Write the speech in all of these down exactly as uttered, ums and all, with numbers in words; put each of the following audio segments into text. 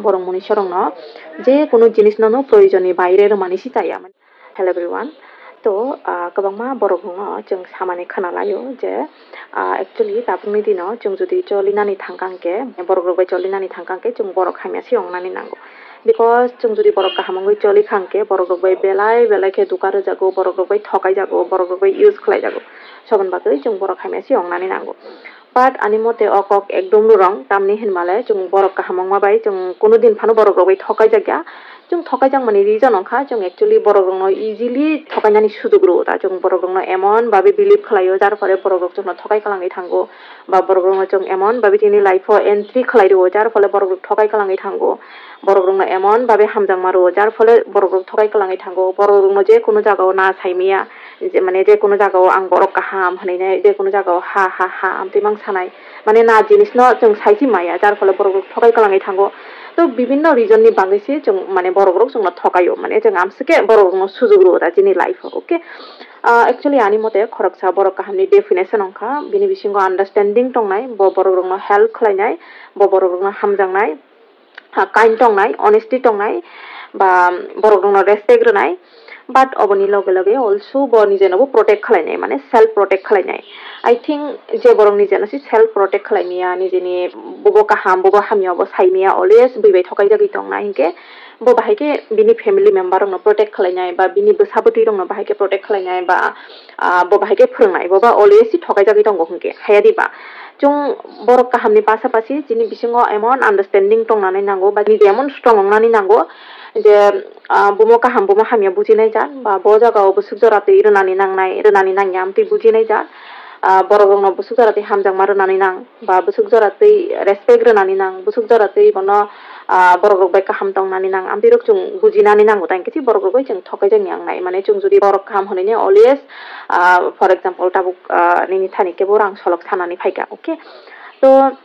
Borok monisorokno je kunu jinisno no proyojonni baire rwmani si chaya. Hello everyone. To, ah, kwbangma borokrokno chwng samani khwnalaio je, ah, actually tabukni dino chwng jodi cholinani thangkha hwnkhe, borokrok bai cholinani thangkha hwnkhe chwng borok hamya se wngnani nango. Because chwng jodi borok kaham wngwi choli kha hwnkhe, borokrok bai belai belai khe duka rwjago, borokrok bai thokai jago, borokrok bai use khlai jago. Soboni bagwi chwng borok hamya se wngnani nango. But ani mote o kok ekdom no wrong, tamni hinmale chwng borok kaham wngma bai chwng kunu din phano borokrok bai thokai jakya. Chwng thokai jakmani reason wngkha, chwng actually borokrokno easily thokainani sujok rwo ta. Chwng borokrokno emon babe believe khlaio, jar phole borokrok chwngno thokai kwlangwi thango, ba borokrokno chwng emon babe chini life o entry khlai rwo, jar phole borokrok thokai kwlangwi thango. Borokrokno emon babe hamjakma rwo, jar phole borokrok thokai kwlangwi thango. Borokrokno je kunu jagao na saimaya, je, mane, je kunu jagao ang borok kaham hwnwi nai, je kunu jagao ha, ha, ha, amtwi mang sanai. Mane, na jinisno chwng saisi maya, jar phole borokrok thokai kwlangwi thango. To, bibinno reason ni bagwi se chwng, mane, borokrok chwngno thokaio, mane, chwng amswkhe borokrokno sujok rwo da chini life o, okay? Ah, actually, ani mote khoroksa borok kahamni definition wngkha, bini bisingo understanding tongnai, bo borokrokno help khlainai, bo borokrokno hamjaknai, ah, kind tongnai, honesty tongnai, ba borokrokno respect rwnai, but oboni loge loge also bo nijenobo protect khlainai, mane self protect khlainai. I think je borok nijeno se self protect khlaimaya, nijeni bobo kaham, bobo hamya, bo saimaya, always bui bai thokai jagwi tongnai hinkhe, bo bahai khe bini family member rokno protect khlainai, ba bini bwsa bwtwi rokno bahai khe protect khlainai, ba, ah, bo bahai khe phwrwngnai, bo ba always se thokai jagwi tongo hinkhe, haya diba? Chwng borok kahamni pasapasi chini bisingo emon understanding tongnani nango, ba niji emon strong wngnani nango je, ah, bumo kaham, bumo hamya bujinai jak, ba bo jagao bwswk jora twi rwnani nangnai, rwnani nangya amtwi bujinai jak. Ah, borokrokno bwswk jora twi hamjakma rwnani nang, ba bwswk jora twi respect rwnani nang, bwswk jora twi bono, ah, borokrok bai kaham tongnani nang, amtwi rok chwng bujinani nango, tang kisi borokrok bai chwng thokai jakya wngnai. Mane chwng jodi borok kaham hwnwi ne always, ah, for example, tabuk, ah, nini thani kebo rang solok sanani phaikha, okay? To,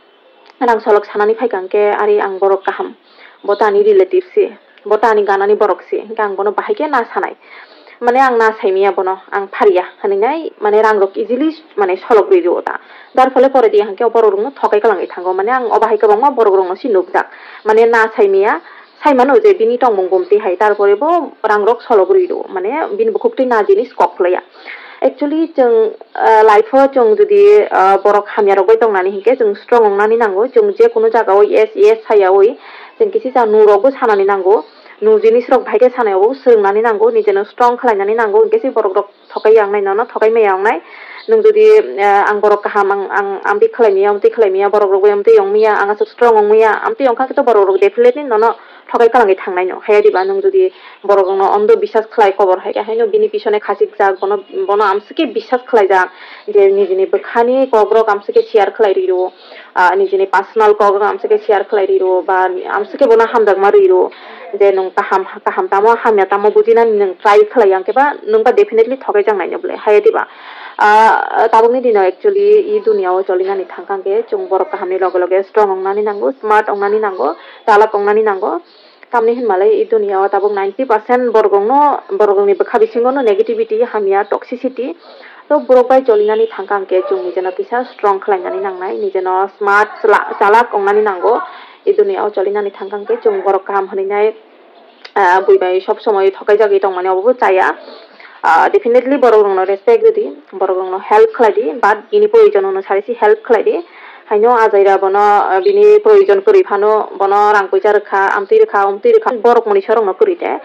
rang solok sanani phaikha hwnkhe, ari ang borok kaham, bo to ani relative se, bo to ani ganani borok se, hwnkhe ang bono bahai khe na sanai. Mane ang na saimaya bono, ang phariya hwnwi nai, mane rang rok easily, mane solok rwi rwo ta. Dar phole pore di hwnkhe o borok rokno thokai kwlangwi thango, mane ang o bahai kwbangma borok rokno se nukjak, mane na saimaya, saimano je bini tongmung bumtwi hai, tarpore bo rang rok solok rwi rwo, mane bini bukhuk twi na jinis kok phlaiya. Actually, chwng, ah, life o chwng jodi, ah, borok hamya rok bai tongnani hinkhe chwng strong wngnani nango. Chwng je kunu jaga o yes, yes sayawi chwng kisi cha nu rok bo sanani nango. Nu jinis rok bahai khe sanai obo swrwngnani nango, nijeno strong khlainani nango, hinkhe se borok rok thokai ya wngnai, nono thokai maya wngnai. Nwng jodi, ah, ang borok kaham, ang, ang amtwi khlai maya, amtwi khlai maya, borok rok bai amtwi ong maya, ang aswk strong ong maya, amtwi ong kha khe to borok rok definitely nono thokai kwlangwi thangnai no. Haya diba, nwng jodi borok rokno ondo biswas khlai kobor hai khe haino bini pisone khachik jak, bono, bono amswkhe biswas khlai jak je nijini bwkhani kok rok amswkhe share khlai rwi rwo, ah, nijini personal kok rok amswkhe share khlai rwi rwo, ba amswkhe bono hamjakma rwi rwo je nwng kaham, kaham tamo hamya tamo bujinani nwng try khlai ya hwnkhe ba nwng ba definitely thokai jaknai no bwle, haya diba? Ah, tabukni dino actually i duniya o cholinani thangkha hwnkhe chwng borok kahamni loge loge strong wngnani nango, smart wngnani nango, chalak wngnani nango. Tamni hinmalai i duniya o tabuk ninety percent borok rokno, borok rokni bwkha bisingo no negativity, hamya, toxicity. To borok bai cholinani thangkha hwnkhe chwng nijeno kisa strong khlainani nangnai, nijeno smart, chla-, chalak wngnani nango. I duniya o cholinani thangkha hwnkhe chwng borok kaham hwnwi nai, ah, bui bai sob somoi thokai jagwi tongmani obo bo chaya. Ah, definitely borok rokno respect rwdi, borok rokno help khlai di, but bini proyojon onusari se help khlai di. Haino ajaira bono, ah, bini proyojon kwrwi phano bono rang poisa rwkha, amtwi rwkha, umtwi rwkha, borok monisorokno kwrwi de.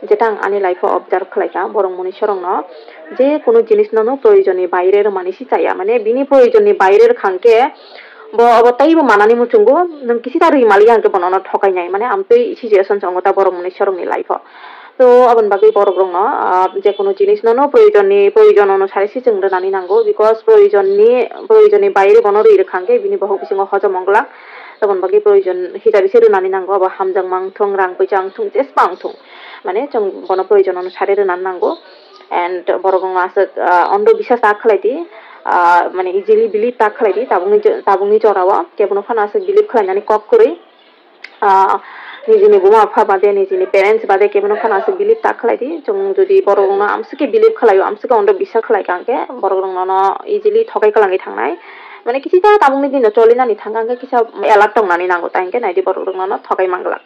Jeta ang ani life o observe khlaikha, borok monisorokno je kunu jinisno no proyojonni baire rwmani se chaya, mane bini proyojonni baire rwkha hwnkhe bo obo teibo manani muchungo, nwng kisi ta rwi maliya hwnkhe bono no thokainai, mane amtwi situation se wngo ta borok monisorokni life o. To aboni bagwi borok rokno, ah, je kunu jinis no, no proyojon ni, proyojon onusare se chwng rwnani nango, because proyojon ni, proyojon ni baire bono rwi rwkha hwnkhe bini bohok bisingo hojom wng glak. Aboni bagwi proyojon hisabe se rwnani nango, abo hamjakma wng thung, rang poisa wng thung, jesba wng thung, mane chwng bono proyojon onusare rwnani nango. And borok rokno aswk, ah, ondo biswas ta khlai di, ah, mane easily believe ta khlai di, tabukni, tabukni jora o kebono phano aswk believe khlainani kok kwrwi. Ah, nijini buma bupha bade, nijini parents bade kebono phano aswk believe ta khlai di. Chwng jodi borok rokno amswkhe believe khlaio, amswkhe ondo biswas khlai kha hwnkhe borok rokno no easily thokai kwlangwi thangnai. Mane kisa ta tabukni dino cholinani thangkha hwnkhe kisa alert tongnani nango, ta hwnkhe naidi borok rok nono thokai manglak.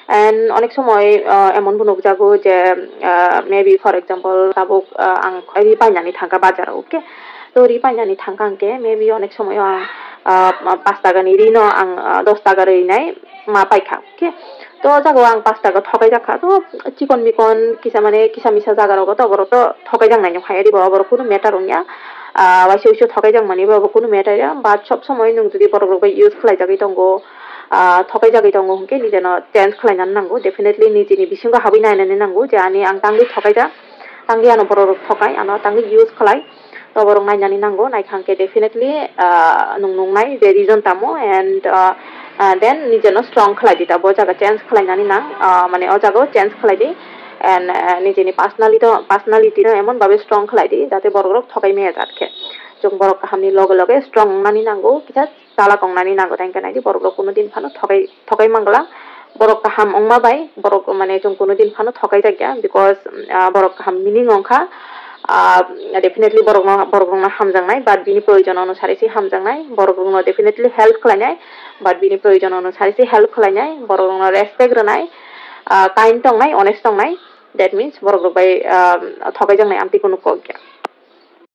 And onek somoi, ah, emon bo nukjago je, ah, maybe for example tabuk, ah, ang ri painani thangkha bazaro, okay? To ri painani thangkha hwnkhe maybe onek somoi ang, ah, paanch taka ni ri no ang, ah, dos taka rinai ma paikha, okay? To o jaga o ang paanch taka thokai jakha, to chikon mikon kisa mane kisa misa jaga rogo to borok to thokai jaknai no phai, ri bo borok kunu matter wngya. Ah, waisa waisa thokai jakmani bo kunu matter ya, but sob somoi nwng jodi borok rok bai use khlai jagwi tongo, ah, thokai jagwi tongo hwnkhe nijeno change khlainani nango, definitely nijeni bisingo habwi nainani nango je ani ang tangwi thokaijak, tangwi ano borok rok thokai, ano tangwi use khlai, to borok nainani nango, naikha hwnkhe definitely, ah, nwng nungnai je reason tamo, and, ah, ah, then nijeno strong khlai di, ta bo jaga change khlainani nang, ah, mane o jaga o change khlai di, and, ah, nijeni personality, personality no emon babe strong khlai di jate borok rok thokai maya jat khe. Chwng borok kahamni loge loge strong wngnani nango, kisa chalak wngnani nango, tei hwnkhe naidi borok rok kuno din phano thokai, thokai mangla. Borok kaham wngma bai borok mane chwng kuno din phano thokai jakya, because, ah, borok kaham meaning wngkha, ah, definitely borokno, borok rokno hamjaknai, but bini proyojon onusari se hamjaknai, borok rokno definitely help khlainai, but bini proyojon onusari se help khlainai, borok rokno respect rwnai, ah, kind tongnai, honest tongnai, that means borok rok bai, ah, thokai jaknai amtwi kuno kok ya.